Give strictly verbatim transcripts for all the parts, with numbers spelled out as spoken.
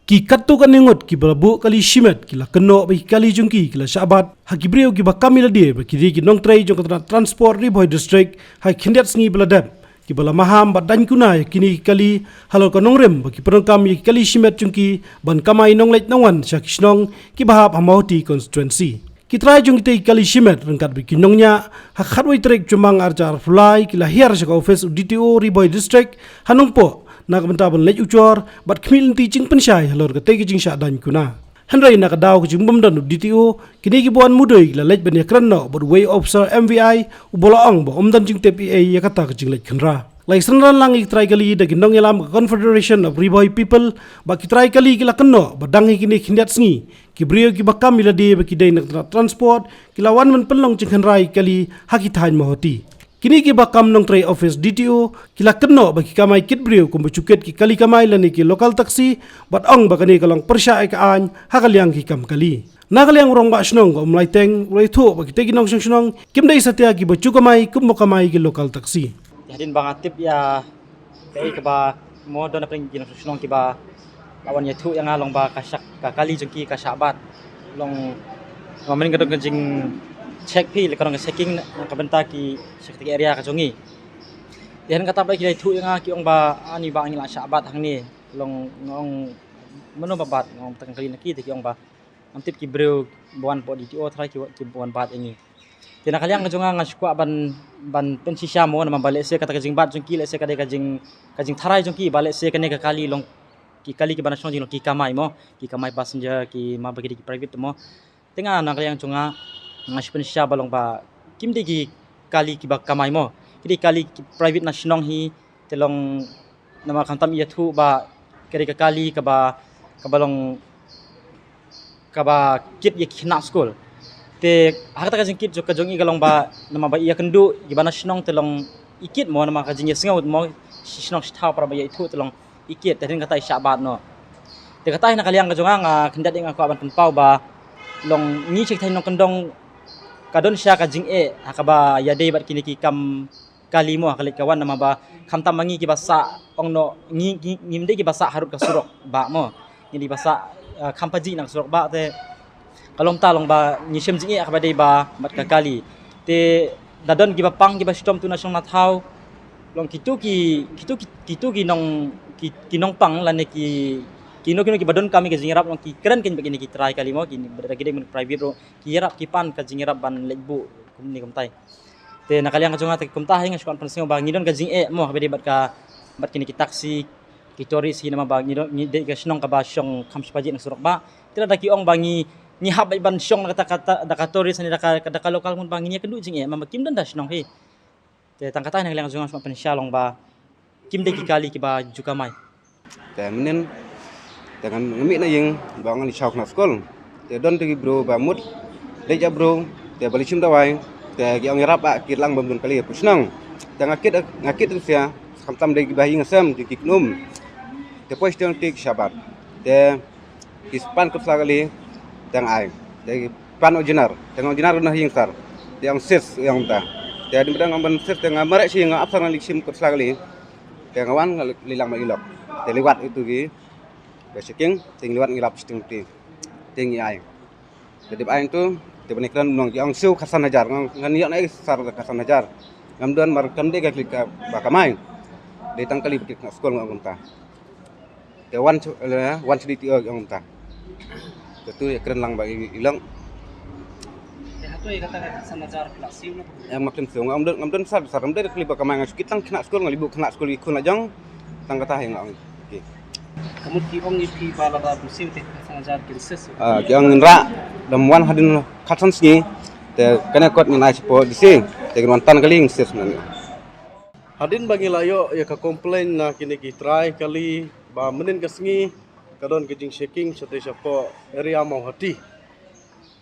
Ki katto katne ngut kiba la buh kali shimet ki la kynnoh ba ki kali jong ki ki la shah bat ha ki briew kiba kam ïa lade ba ki dei ki nongtrei jong ka tnat Transport Ri Bhoi District ha ki khyndiat sngi ba la dep, kiba la maham bad daiñ kuna ïa kine ki kali halor ka nongrim ba ki pyndonkam ïa ki kali shimet jong ki ban kamai nongleit nongwan sha ki shnong kiba hap ha Mawhati constituency. Ki trai jong kitei ki kali shimet ryngkat bad ki nongñiah ha ka khatwei tarik Jymmang arhajar arphew lai ki la hiar sha ka ophis u D T O Ri Bhoi District ha Nongpoh na ka bynta ban leit ujor bad khmih lynti jingpynshai halor katei ka jingshah daiñ kuna. Hynrei na ka daw ka jingbym don u D T O, kine kiba wan mudui ki la leit ban ïakren noh bad uwei u ophisar M V I uba la ong ba um don jingtip ei ei ïa kata ka jingleit khynra. La ïasynran lang ïa ki trai kali da ki nongïalam ka Confederation of Ri Bhoi People, ba ki trai kali ki la kynnoh ba dang ha kine ki khyndiat sngi ki briew kiba kam ïa lade ba ki dei na ka tnat Transport ki la wan ban pynlong jingkhynra ïa ki kali ha ki thaiñ Mawhati. Kine kiba kam nongtrei ophis D T O ki la kynnoh ba ki kamai kit briew kumba shu kit ki kali kamai lane ki local taxi, bad ong ba kane ka long pyrshah ïa ka aiñ ha ka liang ki kam kali. Na ka liang u Rangbah Shnong ka Umlaiteng u la ïathuh ba kitei ki nongshong shnong kim dei satia kiba shu kamai kumba kamai ki local taxi. Hadien ba nga tip ïa kaei kaba mo, don hapdeng ki nongshong shnong kiba la wan ïathuh ïa nga long ba ka shah, ka kali jong ki ka shah bat. Long, ma mynnin ka don ka jingcheck phi, la ka don ka checking na ka bynta ki sha kata ka area ka jong ngi. Te hadien kata ba ki la ïathuh ïa nga ki ong ba ani ba ngi la shah bat hangne. Long nga ong mano ba bat, nga ong tang kali na ki, te ki ong ba ngam tip ki briew ba wan hapoh D T O trai ki, ki wan bat ïa ngi. Te na ka liang ka jong nga nga shu kwah ban, ban pynshisha mo, namar ba lehse kata ka jingbat jong ki lehse ka dei ka jing, ka jingtharai jong ki ba lehse kane ka kali long ki kali kiba na shnong jong ngi long ki kamai mo, ki kamai passenger, ki ma ba ki dei ki private mo. Te nga na ka liang jong nga nga shu pynshisha ba long ba kim dei ki kali kiba kamai mo, ki dei kali ki private na shnong hi. Te long namar khamtam ïathuh ba ka dei ka kali kaba, kaba long kaba kit ïa ki khynnah skul. Te ha kata ka jingkit jong ka jong i ka long ba namar ba ïakynduh kiba na shnong te long i kit mo, namar ka jingïasngew mo, shi shnong shi thaw para ba ïaithuh te long i kit, te hadien kata i shah bat noh. Te kata hi na ka liang ka jong nga nga khyndiat ïa nga kwah ban pynpaw ba long ngi sha ki thaiñ nongkyndong ka don sha ka jingeh ha kaba ïadei bad kine ki kam kali mo ha ka leit ka wan, namar ba khamtam ma ngi kiba sah ong noh ngi, ngi, ngim dei kiba sah harud ka surok bah mo, ngi dei ba sah, eh, kham pajih na ka surok bah. Te ka long ta long ba ngi shem jingeh ha kaba dei ba bad ka kali. Te da don kiba pang kiba shitom tu na shong na thaw, long kitu ki, kitu ki, kitu ki nong, ki, ki nongpang lane ki, kino kino kiba donkam ïa ka jingïarap long ki kren kein bad kine ki trai kali mo, ki da ki dei ban private ruh ki ïarap ki pan ka jingïarap ban leit buh kumne kumtai. Te na ka liang ka jong nga te kumta hi nga shu kwah pynsngew ba ngi don ka jingeh mo ha kaba dei bad ka, bad kine ki taxi, ki tourist hi, namar ba ngi don, ngi dei ka shnong kaba shong kham shi pajih na surok bah. Te lada ki ong ba ngi, ngi hap beit ban shong da kata, kata, da ka tourist ne da ka, da ka local mut ba ngin ïakynduh jingeh, namar ba kim don da shnong hi. Te tang kata hi na ka liang ka jong nga shu kwah pynshisha long ba kim dei ki kali kiba ju kamai. Te mynnin te ngan, ngan mih na ïing ba ngan ïa shaw khynnah skul. Te don te ki briew ba mut leit ïa briew te ba leit shim dawai, te ki ong ïarap ah kit lang bym don kali hapoh shnong. Te nga kit, nga kit sia, khamtam dei kiba ïing sem ki kynum. Te poi shteng te ki shah bat. Te ki pan kut sla kali, te nga ai. Te ki pan u jenar, te nga u jenar na ïing sar. Te ong sis, ong ta. Te hadien ba dang ong ban sis te nga mareh shi nga ap sar nga leit shim kut sla kali. Te nga wan nga leit lang ma i lok. Te liwat itu ki ba checking, te ngi liwat ngi lap sting ti. Te ngi ai. Te dep ai tu, te ban kren nong ki ong siew khatsan hajar, ngan ïoh na i sar khatsan hajar. Ngam don mar kam dei ka kali kaba kamai. Dei tang kali ba kit na skul nga ong kumta. Te wan chu, eh, wan chu D T O ong kumta. Te tu ïa kren lang ba i, i long. Te hato ïa kata ka khatsan hajar phi la siew na? Em, ngam kren siew, ngam don, ngam don sar, sar, ngam dei kali ba kamai, nga shu kit tang khynnah skul, nga leit buh khynnah skul ki khun la jong. Tang kata hi nga ong. Okay. Ka mut ki ong ïa phi ba lada phi siew te khatsan hajar kin ses. Ah, ki ong ngin rah, dang wan hadien khatsan sngi. Te kane kot ngin ai shapoh D C. Te ngin wan tan kali ngin ses mynne. Hadien ba ngi la ïoh ïa ka complain na kine ki trai kali ba mynnin ka sngi ka don ka jingchecking shatei shapoh area Mawhati.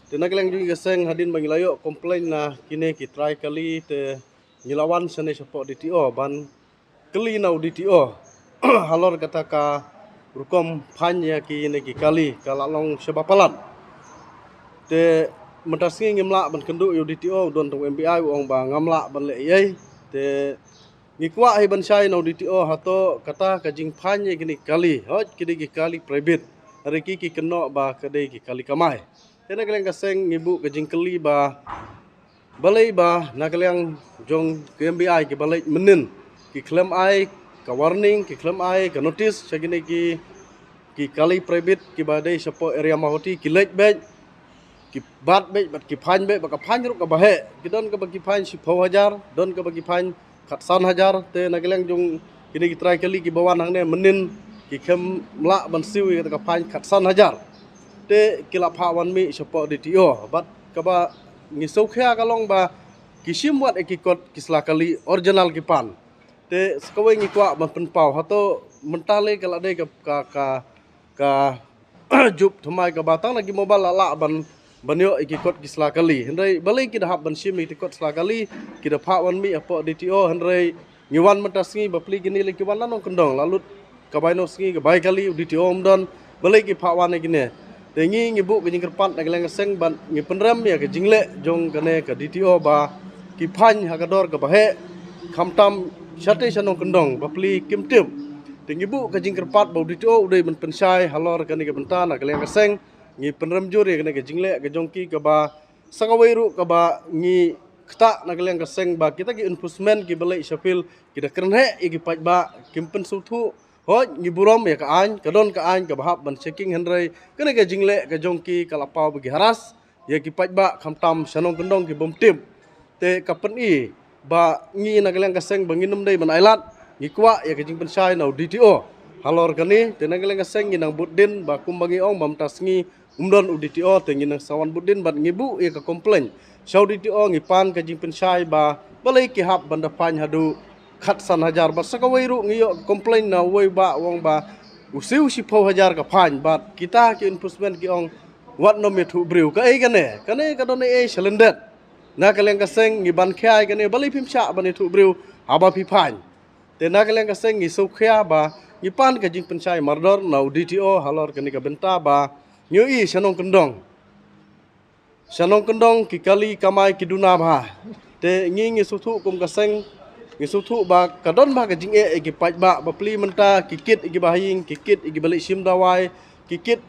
Te na ka liang jong ngi ka seng hadien ba ngi la ïoh complain na kine ki trai kali te ngi la wan shane shapoh D T O ban kylli na u D T O halor kata ka rukom phaiñ ïa kine ki kali ka la long shaba palat. Te mynta sngi ngim lah ban kynduh ïa u D T O, u don tang u M V I u ong ba ngam lah ban leh ei ei. Te ngi kwah hi ban shai na u D T O hato kata ka jingphaiñ ïa kine ki kali, hooid ki dei ki kali private. Hynrei ki ki kynnoh ba ka dei ki kali kamai. Te na ka liang ka seng ngi buh ka jingkylli ba balei ba na ka liang jong ka M B I ki ba leit mynnin ki khlem ai ka warning, ki khlem ai ka notice sha kine ki ki kali private ki ba dei shapoh area Mawhati, ki leit beit, ki bat beit, bad ki fine beit, bad ka fine ruh ka ba heh. Ki don ka ba ki fine shiphew hajar, don ka ba ki fine khatsan hajar. Te na ka liang jong kine ki trai kali ki ba wan hangne mynnin ki khlem lah ban siew ïa ka fine khatsan hajar. Te ki la phah wan mih shapoh D T O. Bad ka ba ngi sngewkhia ka long ba ki shim wat ïa ki kot ki sla kali original ki pan. Te sa kawei ngi kwah ban pynpaw, hato mynta lei ka la dei ka, ka, ka, ka jup thymmai ka ba tang na ki mobile la lah ban, ban ïoh ïa ki kot ki sla kali. Hynrei balei ki da hap ban shim ïa ki kot sla kali, ki da phah wan mih hapoh D T O, hynrei ngi wan mynta sngi ba plie kine lei ki wan na nongkyndong, la lut ka bai nong sngi ka bai kali, u D T O um don, balei ki phah wan ïa kine. Te ngi ngi buh ka jingkyrpad na ka liang ka seng bad ngi pynrem ïa ka jingleh jong kane ka D T O ba ki fine ha ka dor ka ba heh, khamtam shatei sha nongkyndong ba plie kim tip. Te ngi buh ka jingkyrpad ba u D T O u dei ban pynshai halor kane ka bynta na ka liang ka seng. Ngi pynrem jur ïa kane ka jingleh ka jong ki ka ba sa kawei ruh ka ba ngi ktah na ka liang ka seng ba kita ki enforcement ki ba leit sha field ki da kren heh ïa ki paidbah, kim pynsngewthuh. Hooid, ngi burom ïa ka aiñ, ka don ka aiñ ka ba hap ban checking, hynrei kane ka jingleh ka jong ki ka la paw ba ki harass ïa ki paidbah, khamtam sha nongkyndong ki bym tip. Te ka pyni ba ngi na ka liang ka seng ba ngin ym dei ban ailad, ngi kwah ïa ka jingpynshai na u D T O halor kane. Te na ka liang ka seng ngi nang bud dien ba kumba ngi ong ba mynta sngi um don u D T O, te ngi nang sa wan bud dien bad ngi buh ïa ka complain sha u D T O, ngi pan ka jingpynshai ba balei ki hap ban da fine haduh khatsan hajar. Bad sa kawei ruh ngi ïoh complain na uwei u bah u ong ba u siew shiphew hajar ka fine, bad kita ki enforcement ki ong wat nym ïathuh briew. Kaei kane? Kane ka don ei ei shalyndet. Na ka liang ka seng ngi ban khia ïa kane, balei phim shah ban ïathuh briew haba phi fine? Te na ka liang ka seng ngi sngewkhia ba ngi pan ka jingpynshai mardor na u D T O halor kane ka bynta ba ngi ïohi sha nongkyndong, sha nongkyndong ki kali kamai ki duna bha. Te ngi ngi sngewthuh kum ka seng, ngi sngewthuh ba ka don bha ka jingeh ïa ki paidbah ba plie mynta, ki kit ïa ki ba ha ïing, ki kit ïa ki ba leit shim dawai, ki kit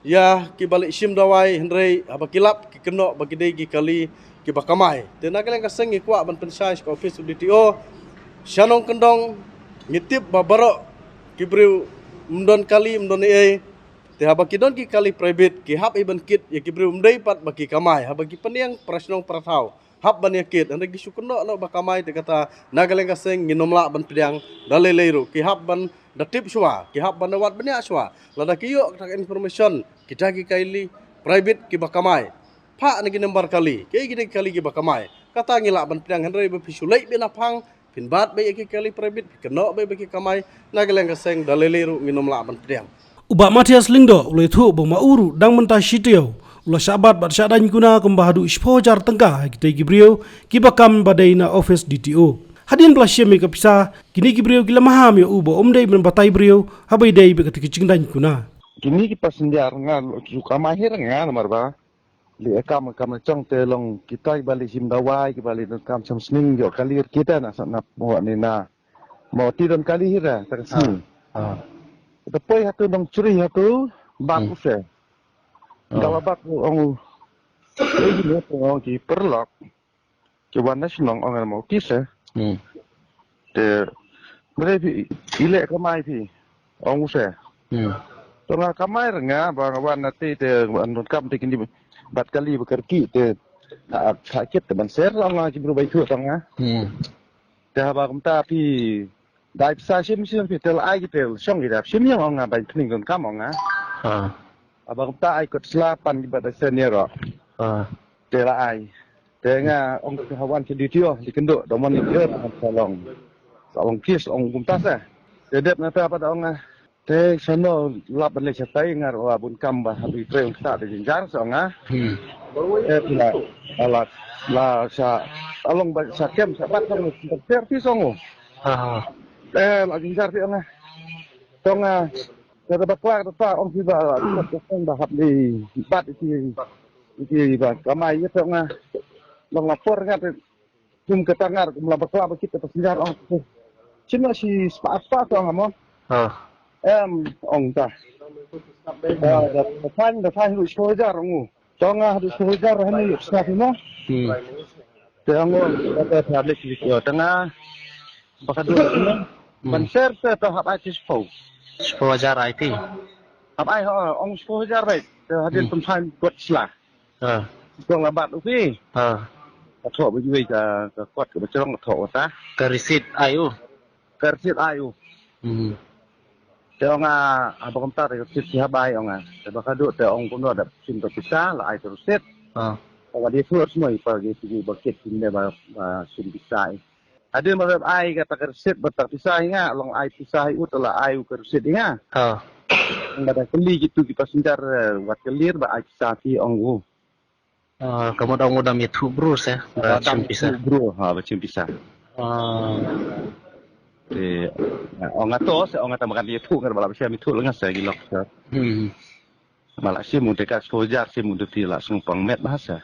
ïa ki ba leit shim dawai, hynrei haba ki lap ki kynnoh ba ki dei ki kali ki ba kamai. Te na ka liang ka seng ngi kwah ban pynshai sha ka office u D T O, sha nongkyndong ngi tip ba baroh ki briew ym don kali, ym don ei ei. Te haba ki don ki kali private ki hap hi ban kit ïa ki briew, ym dei pat ba ki kamai. Haba ki pynïeng para shnong para thaw hap ban ïa kit, hynrei ki shu kynnoh noh ba kamai. Te kata na ka liang ka seng ngin ym lah ban pdiang da lei lei ruh. Ki hap ban da tip shuwa, ki hap ban da wad bniah shuwa. Lada ki ïoh kata ka information kita ki kali private ki ba kamai, phah na ki number kali, kiei ki dei ki kali ki ba kamai, kata ngi lah ban pdiang. Hynrei ba phi shu leit beit na phang, phin bat beit ïa ki kali private, phi kynnoh beit ba ki kamai, na ka liang ka seng da lei lei ruh ngin ym lah ban pdiang. U Bah Mathias Lyngdoh u la ïathuh ba ma u ruh dang mynta shi taïew u la shah bat bad shah daiñ kuna kumba haduh shiphew hajar tyngka ha kitei ki briew ki ba kam ba dei na office D T O. Hadien ba la shim ïa ka pisa, kine ki briew ki la maham ïa u ba um dei ban batai briew haba ïadei bad katei ka jingdaiñ kuna. Kine ki passenger nga ki ju kamai hi ra nga namar ba leh kam kam na chong te long kita ki ba leit shim dawai, ki ba leit kam sham sning ïoh kali kita na sa na mo ni na mo ti don kali hi ra ta ka sning. Ah. Ta poi hatu nong chri hatu bak Hmm. u se. Ah. Dala bak u ong u. Ei, ne ong ki perlok. Ki wan na shnong ong mo ti se. Hmm. Te mre phi i leh kamai phi ong u se. Hmm. To nga kamai ra nga ba nga wan na te te wan don kam te kini bat kali ba kyrki te ta ta kit te ban ser ong nga ki bru bai thu to nga. Hmm. Te haba kumta phi dai pisa shim shim phi te la ai ki te shong ki dap shim yang ong nga bai pning don kam ong nga. Ah. Haba kumta ai kot sla pan ki bat da senior ro. Ah. Te la ai. Te nga ong ka hawan ki D T O di kynduh da mon ni ker ka long. Ka long kis ong kumta sa. Te dep na ta pat ong nga. Te sano lap ban leh shatai ngar wa bun kam ba habi trei ong ta de jinjar sa ong nga. Hmm. Eh pula. Ala la sa along ba sa kem sa bat ong ter pi song. Ah. Eh la jinjar pi ong nga. Tong nga. Te ba kwa ta ong ki ba ba hap di bat ki ki ba kamai ïa tong nga. Long la por nga te kum kata ngar kum la bakla ba kita passenger ong. Sino si spa spa to nga mo. Ha. Em ong ta. Da da da fan da fan ruh shiphew hajar ong u. Te ong nga haduh shiphew hajar hangne ïoh pisa phi mo. Hmm. Te ong u da da da leh ki ïoh te nga ba ka duh ne. Hmm. Ban ser te to hap ai ki shiphew. Shiphew hajar ai ti. Hap ai ho ong shiphew hajar beit. Te hadien Hmm. pynfan kot sla. Ha. Kong la bat u phi. Ha. Ka thoh ba juwei ka ka kot ka ba chrong ka thoh ta. Ka receipt ai u. Ka receipt ai u. Hmm. Te ong a ba kumta te ka receipt ki hap ai ong a. Te ba ka duh te ong kumno da sim to pisa la ai to receipt. Ha. Ong a dia thuh smoi pa ge ti ba kit sim ne ba ba sim pisa ai. Hadien ba rep ai kata ka receipt ba ta pisa hi nga long ai pisa hi u te la ai u ka receipt hi nga. Ha. Ong ba da kylli kitu ki passenger eh, wat kylli ba ai pisa phi ong u. Ah, ka mut ong u dam ïathuh bru se ba Ba dam shim pisa. Bru ha ba shim pisa. Ah. Te ong nga to se ong nga ta makan ïathuh ngar ba la ba shim ïathuh lenga se gi lok se. Hmm. Ba la shim un te ka shiphew hajar shim un te ti la sung pang met ba se.